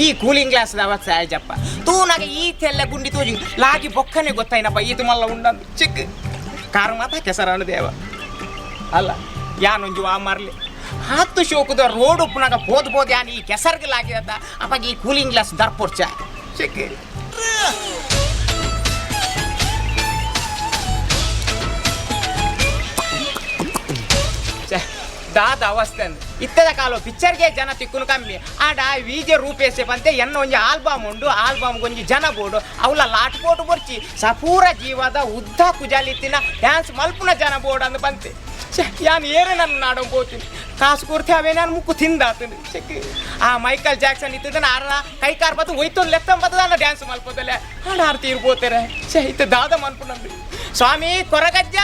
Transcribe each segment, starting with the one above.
ಈ cooling glass ಅವತ್ ಸಾಯಜಪ್ಪ ತೂನಾಗ ಈ ತೆಲ್ಲ ಗುಂಡಿ ತೋಜಿ ಲಾಗಿ ಬೊಕ್ಕನೆ ಗೊತ್ತಾಯ್ನಪ್ಪ ಈತು ಮಲ್ಲ ಉಂಡಂದು ಚಿಕ್ಕ ಕಾರು ಮಾತ ಕೆಸರಾನು ದೇವ ಅಲ್ಲ ಯಾನೊಂಜು ಆ ಮಾರ್ಲಿ ಹತ್ತು ಶೋಕದ ರೋಡ್ ಉಪ್ಪುನಾಗ ಪೋದ್ ಪೋದ್ ಯಾನ್ ಈ ಕೆಸರ್ಗೆ ಲಾಗಿದ ಅಪ್ಪಾಗ ಈ ಕೂಲಿಂಗ್ ಗ್ಲಾಸ್ ದರ್ಪೊರ್ಚ ಚಿಕ್ಕ. ಛೆ, ದಾದ ಅವಸ್ಥೆ ಅಂದ್ ಇತ್ತದ ಕಾಲ ಪಿಕ್ಚರ್ಗೆ ಜನ ತಿಕ್ಕುನು ಕಮ್ಮಿ. ಆಡ ವಿಜೆ ರೂಪೇಸೆ ಬಂತೆ ಎನ್ನ ಒಂಜಿ ಆಲ್ಬಮ್ ಉಂಡು, ಆಲ್ಬಮ್ ಒಂಜಿ ಜನ ಬೋಡು ಅವಲ ಲಾಟ್ ಬೋಟು ಬೊರ್ಚಿ ಸಪೂರ ಜೀವದ ಉದ್ದ ಕುಜಾಲಿತ್ತಿನ ಡ್ಯಾನ್ಸ್ ಮಲ್ಪುನ ಜನ ಬೋರ್ಡ್ ಅಂದ್ ಬಂತೆ. ಛೆ, ಯಾನ್ ಏರೆ ನನ್ನ ನಾಡೋ ಪೋತೀನಿ ಕಾಸು ಕೊರ್ತೆ ಅವೇ ನಾನು ಮುಕ್ಕು ತಿಂದಾತನು. ಚೆಕ್ ಆ ಮೈಕಲ್ ಜಾಕ್ಸನ್ ಇತ್ತದನ ಆರ ಕೈ ಕಾರ್ ಬತ್ತು ಒಯ್ತೊಂದು ಲೆತ್ತಂಬತ್ತದ ಅನ್ನ ಡ್ಯಾನ್ಸ್ ಮಲ್ಪದಲೆ ಆಡ ಆರ್ತಿ ಇರ್ಬೋತಾರೆ. ಛೆ, ಇತ್ತ ದಾದ ಮನ್ಪುನಂದು ಸ್ವಾಮಿ ಕೊರಗಜ್ಜ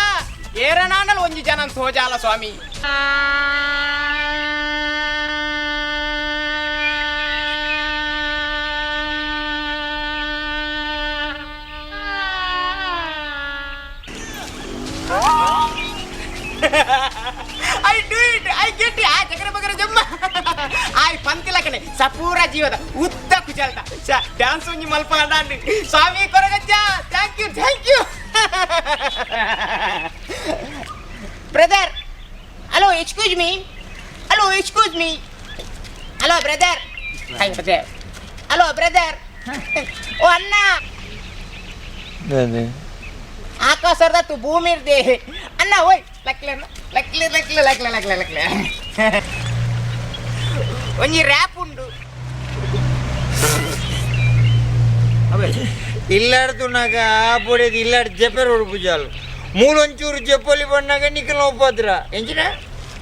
ಏರನಾಂಡಲ್ ಒಂಜಿ ಜನ ತೋಜಾಲ ಸ್ವಾಮಿ. I do it, I get it. ಆ ಚಕ್ರ ಬಗರ ಜಮ್ಮ ಆಯ್ ಪಂತಿಲಕನೆ ಸಪೂರ ಜೀವದ ಉದ್ದ ಕುಜಲ್ದ ಡ್ಯಾನ್ಸ್ ಒಂಜಿ ಮಲ್ಪ ಅಂಡಿ ಸ್ವಾಮಿ Koragajja. Thank you, thank you brother. Hello, excuse me. Hello, excuse me. Hello brother. Hi brother. Hello brother. ಓ ಅಣ್ಣ. ಆಕಾಶದ ಭೂಮಿ ಇರ್ದೆ ಅಣ್ಣ. ಓಯ್ ಲಕ್ಲೆ ಅಣ್ಣ, ಲಕ್ಲೆ ಲಕ್ಲೆ ಲಕ್ಲೆ ಲಕ್ಲೆ ಲಕ್ಲೆ. ಒಂಜಿ ರ್ಯಾಪ್ ಉಂಡು. ಇಲ್ಲಾಡ್ದುನಾಗ ಪೊಡೆದು ಇಲ್ಲಾಡ್ ಜೆಪೆರ್ ಉಡುಪುಜಾಲು ಮೂಲೊಂಚೂರು ಜೆಪ್ಪೊಲಿ ಬಣ್ಣಾಗ ನಿಖಲ್ ಉಪದ್ರ ಎಂಚಿನ.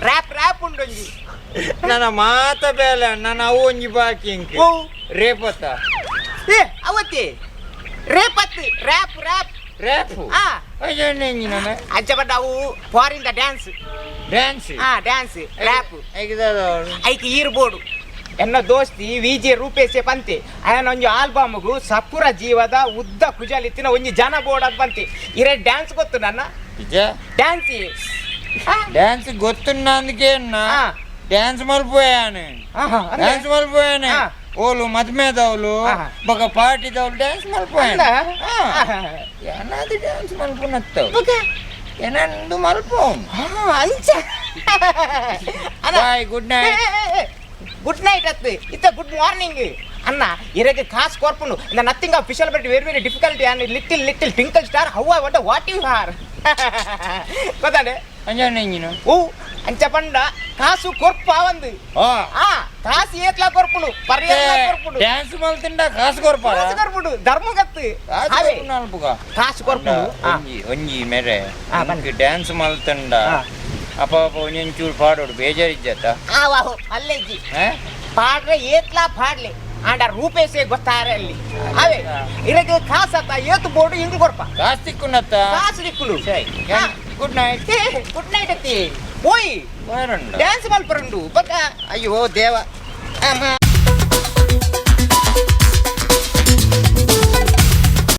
ರ್ಯಾಪ್ ರ್ಯಾಪ್ ಉಂಡು ಒಂಜಿ. ನನ್ನ ಮಾತ ಬೇಲೆ ನನ್ನ ಅವು ಒಂಜಿ ಬಾಕಿ ಇಂಕ್. ಓ. ರೇಪತ್ತ. ಏ ಅವತ್ತಿ ರೇಪತ್ rap rap. Rape. ಆ. ಎಂಜಿನ? ಅಂಚ ಬಟ್ ಅವು foreign the dance. Dance. ಆ ಡ್ಯಾನ್ಸ್ ರ್ಯಾಪ್. ಐಗಿದಾದ. ಐಕ್ ಈರ್ ಬೋಡು ಎನ್ನ ದೋಸ್ತಿ ವಿಜೆ ರೂಪೇಸೆ ಪಂತೆ ಅಯನ ಒಂಜಿ ಆಲ್ಬಮ್ಗು ಸಪುರ ಜೀವದ ಉದ್ದ ಕುಜಲಿತ್ತಿನ ಒಂಜಿ ಜನ ಬೋರ್ಡ್ ಅದ್ ಬಂತೆ. ಇರೆ ಡ್ಯಾನ್ಸ್ ಗೊತ್ತು ನನ್ನ? ನಿಜ? ಡ್ಯಾನ್ಸ್. ಡ್ಯಾన్స్ ಗೊತ್ತುನ್ನಂదుకే ಆ. ಡ್ಯಾన్స్ ಮಲ್ಪೋಯಾನು. ಡ್ಯಾನ್ಸ್ ಮಲ್ಪೋಯಾನೆ. ಆ. ಓಲು ಮದ್ಮೆದವ್ಲು ಆ. ಬೊಕ ಪಾರ್ಟಿದವ್ಲು ಡ್ಯಾನ್ಸ್ ಮಲ್ಪೋಯಾನ. ಅಂದ? ಏನಾದ್ರು ಡ್ಯಾನ್ಸ್ ಮಲ್ಪುನತ್ತವ್ ಏನಂದು ಮಲ್ಪೋ. ಅಂಚ. Bye, good night. Good night ಅತ್ತು ಇತ್ತ ಗುಡ್ ಮಾರ್ನಿಂಗ್ ಅಣ್ಣ. ಇರಗೆ ಕಾಸು ಕೊರ್ಪುಂಡು ಇಂದ nothing of official but very very difficulty and little little twinkle star how I what what you are ಗೊತ್ತಾಂಡೆ. ಅಂಜಾನೆ ಇಂಜಿನ? ಓ ಅಂಚ ಪಂಡ ಕಾಸು ಕೊರ್ಪು ಆವಂದು. ಆ ಕಾಸು ಏತ್ಲಾ ಕೊರ್ಪುಂಡು ಪರ್ಯಾಯ ಕೊರ್ಪುಂಡು. ಡ್ಯಾನ್ಸ್ ಮಲ್ತಿಂಡ ಕಾಸು ಕೊರ್ಪಾರ? ಕಾಸು ಕೊರ್ಪುಂಡು ಧರ್ಮಗತ್ತು. ಕಾಸು ಅವೇ. ಕೊರ್ಪುಂಡು ಅಲ್ಪುಗ. ಕಾಸು ಕೊರ್ಪುಂಡು ಆ. ಒಂಜಿ ಒಂಜಿ ಮೇರೆ ಆ, ಬನ್ನಿ. ಡ್ಯಾನ್ಸ್ ಮಲ್ತಂಡ ಆ. ಅಪ್ಪ ಅಪ್ಪ ಒಂಜೊಂಚೂರು ಪಾಡೋಡು ಬೇಜಾರಿಜ್ಜತ್ತ. ಆ ವಾಹು ಅಲ್ಲೆಜ್ಜಿ ಪಾಡ್ರೆ ಏತ್ಲಾ ಪಾಡ್ಲೆ ಆಂಡ ರೂಪೇಸೆ ಗೊತ್ತಾರೆ ಅಲ್ಲಿ ಅವೇ ಇರಗೆ ಕಾಸತ್ತ ಏತು ಬೋರ್ಡು ಇಂಗ್ ಕೊರ್ಪ. ಕಾಸು ತಿಕ್ಕುನತ್ತ. ಕಾಸು ದಿಕ್ಕುಲು. Good night. Good night ಅತ್ತಿ ಪೋಯ್. ಬಾರಂಡ. ಡ್ಯಾನ್ಸ್ ಮಲ್ಪರುಂಡು ಬೊಕ ಅಯ್ಯೋ ದೇವ ಅಮ್ಮ.